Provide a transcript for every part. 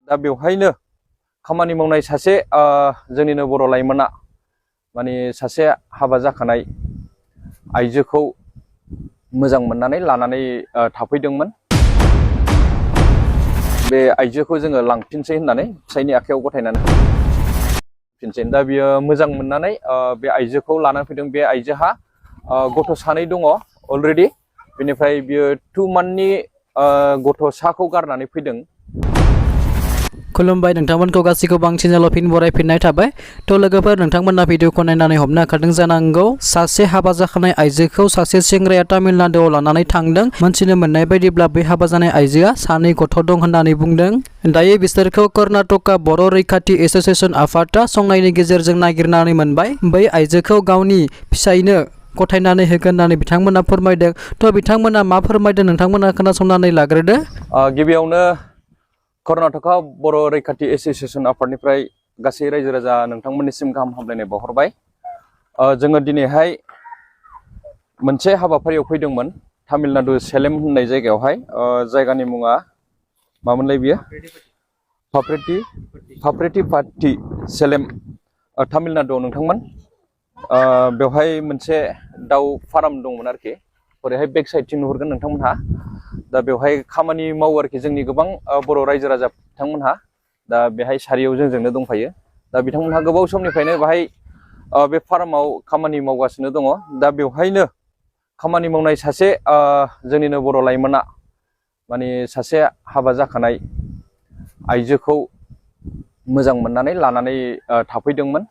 दा बेवहायनो खामानि मावनाय सासे जोंनिनो बर' लाइमोना माने सासे हाबा जाखानाय आइजोखौ मोजां मोननानै लानानै थाफैदोंमोन। बे आइजोखौ जोङो लांफिनसै होननानै फिसायनि आखायाव गथायनानै फिनसै। दा बियो मोजां मोननानै बे आइजोखौ लानानै फैदों। बे आइजोहा गथ' सानै दङ अलरेडि। बेनिफ्राय बियो 2 मान्थनि गथ'साखौ गारनानै फैदों। खुलुमबाय नोंथांमोनखौ गासैखौ बांसिन फिन बरायफिननाय थाबाय। थ' लोगोफोर, नोंथांमोना भिडिअखौ नायनानै हमनो हाखादों जानांगौ सासे हाबा जाखानाय आइजोखौ सासे सेंग्राया तामिलनाडुआव लानानै थांदों। मोनथिनो मोननाय बायदिब्ला बै हाबा जानाय आइजोआ 2 गथ' दं होननानै बुंदों। दायो बिसोरखौ कर्नाटका बर' रैखाथि एसोसिएशन आफादा संनायनि गेजेरजों नागिरनानै मोनबाय। बै आइजोखौ गावनि फिसायनो गथायनानै होगोन होननानै बिथांमोना फोरमायदों। थ' बिथांमोना मा फोरमायदों नोंथांमोना खोनासंनानै लाग्रोदो। गिबियावनो कर्नाटका बर' रैखाथि एसोसिएशन आफादनिफ्राय गासै रायजो राजा नोंथांमोननिसिम गाहाम हामलायनाय बावहरबाय। जोङो दिनैहाय मोनसे हाबाफारियाव फैदोंमोन तामिलनाडु सेलेम होननाय जायगायावहाय। जायगानि मुङा मामोनलाय बियो? फाफ्रेटिपाट्टी सेलेम, तामिलनाडुआव नोंथांमोन। बेवहाय मोनसे दाउ फार्म दंमोन आरोखि। ओरैहाय बेक साइडथिं नुहुरगोन नोंथांमोनहा। दा बेवहाय खामानि मावो आरोखि जोंनि गोबां बर' रायजो राजा बिथांमोनहा। दा बेहाय सारियाव जोंजोंनो दंफायो। दा बिथांमोनहा गोबाव समनिफ्रायनो बाहाय बे फार्माव खामानि मावगासिनो दङ। दा बेवहायनो खामानि मावनाय सासे जोंनिनो बर' लाइमोना माने सासे हाबा जाखानाय आइजोखौ मोजां मोननानै लानानै थाफैदोंमोन।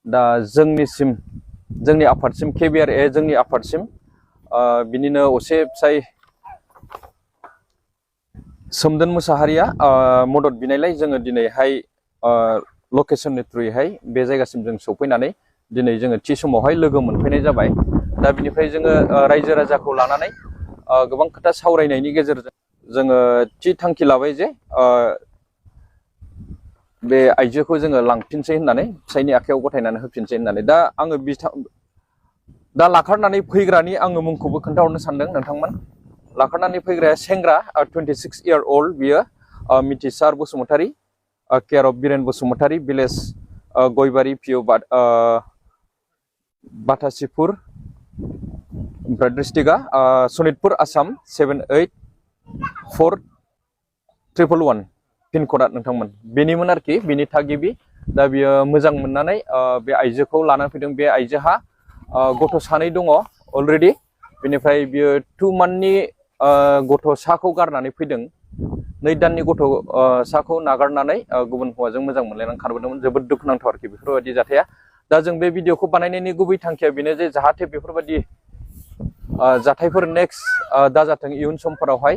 दा जोंनि आफादसिम KBRA जोंनि आफादसिम बिनिनो असे फिसाय सोमदोन मुसाहारिया मदद बिनायलाय जोङो दिनैहाय लकेसननि थ्रुयैहाय बे जायगासिम जों सफैनानै दिनै जोङो थि समावहाय लोगो मोनफैनाय जाबाय। दा बिनिफ्राय जोङो रायजो राजाखौ लानानै गोबां खोथा सावरायनायनि गेजेरजों जोङो थि थांखि लाबाय जे बे आइजोखौ जोङो लांफिनसै होननानै फिसायनि आखायाव गथायनानै होफिनसै होननानै। दा आङो दा लाखारनानै फैग्रानि आङो मुंखौबो खोन्थाहरनो सानदों नोंथांमोन। लाखारनानै फैग्राया सेंग्रा 26 year old बियो Mithisar Basumatary, care of Biren Basumatary, village Goybari PO Bathasipur, ओमफ्राय डिस्ट्रिक्टआ सनितपुर आसाम 784111 पिनक'डआ नोंथांमोन बेनिमोन आरोखि। बिनि थागिबि। दा बियो मोजां मोननानै बे आइजोखौ लानानै फैदों। बे आइजोहा गथ' सानै दङ अलरेडि। बेनिफ्राय बियो 2 मान्थनि गथ'साखौ गारनानै फैदों। 2 दाननि गथ'साखौ नागारनानै गुबुन हौवाजों मोजां मोनलायनानै खारबोदोंमोन। जोबोद दुखुनांथाव आरोखि बेफोरबायदि जाथाया। दा जों बे भिडिअखौ बानायनायनि गुबै थांखिया बेनो जे जाहाथे बेफोरबायदि जाथायफोर नेक्स्ट दाजाथों इयुन समफोरावहाय।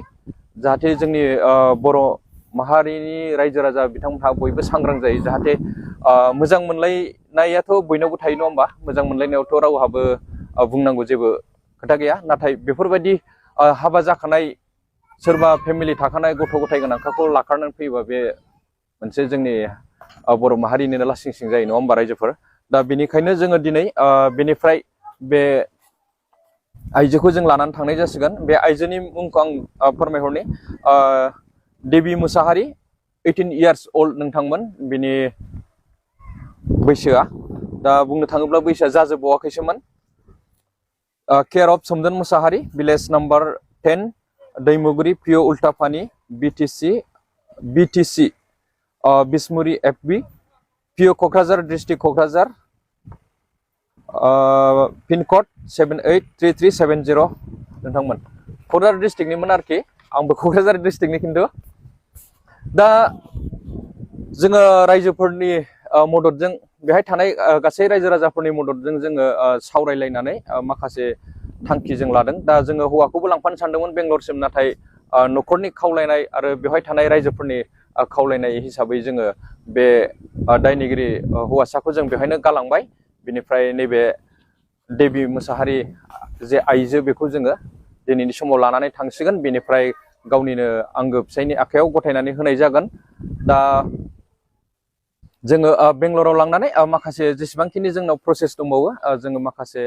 जाहाथे जोंनि बर' माहारिनि रायजो राजा बिथांमोनहा बयबो सांग्रां जायो। जाहाथे मोजां मोनलायनायाथ' बयनावबो थायो नङा होमबा? मोजां मोनलायनायावथ' रावहाबो बुंनांगौ जेबो खोथा गैया। नाथाय बेफोरबायदि हाबा जाखानाय सोरबा फेमिलि थाखानाय गथ' गथाय गोनांखाखौ लाखारनानै फैयोबा बे मोनसे जोंनि बर' माहारिनिनो लासिं सिं जायो नङा होमबा रायजोफोर? दा बेनिखायनो जोङो दिनै बेनिफ्राय बे आइजोखौ जों लानानै थांनाय जासिगोन। बे आइजोनि मुंखौ आं फोरमायहरनि। देबि मुसाहारि 18 years old नोंथांमोन बिनि बैसोआ। दा बुंनो थाङोब्ला बैसोआ जाजोबबावाखैसोमोन। Care of Somdon Mushahary, village number 10 दैमुगुरि पिअ उल्टापानि BTC बिसमुरि FB पिअ क'क्राझार डिस्ट्रिक्ट क'क्राझार, पिनक'ड 783370 नोंथांमोन। क'क्राझार डिस्ट्रिक्टनिमोन आरोखि। आंबो क'क्राझार डिस्ट्रिक्टनि खिन्थु। दा जोङो रायजोफोरनि मददजों बेहाय थानाय गासै रायजो राजाफोरनि मददजों जोङो सावरायलायनानै माखासे थांखि जों लादों। दा जोङो हौवाखौबो लांफानो सानदोंमोन बेंगलरसिम। नाथाय न'खरनि खावलायनाय आरो बेवहाय थानाय रायजोफोरनि खावलायनाय हिसाबै जोङो बे दायनिगिरि हौवासाखौ जों बेवहायनो गालांबाय। बिनिफ्राय नैबे देबि मुसाहारि जे आइजो बेखौ जोङो दिनैनि समाव लानानै थांसिगोन। बेनिफ्राय गावनिनो आंगो फिसायनि आखायाव गथायनानै होनाय जागोन। दा जोङो बेंगलराव लांनानै माखासे जेसेबांखिनि जोंनाव प्रसेस दंबावो जोङो माखासे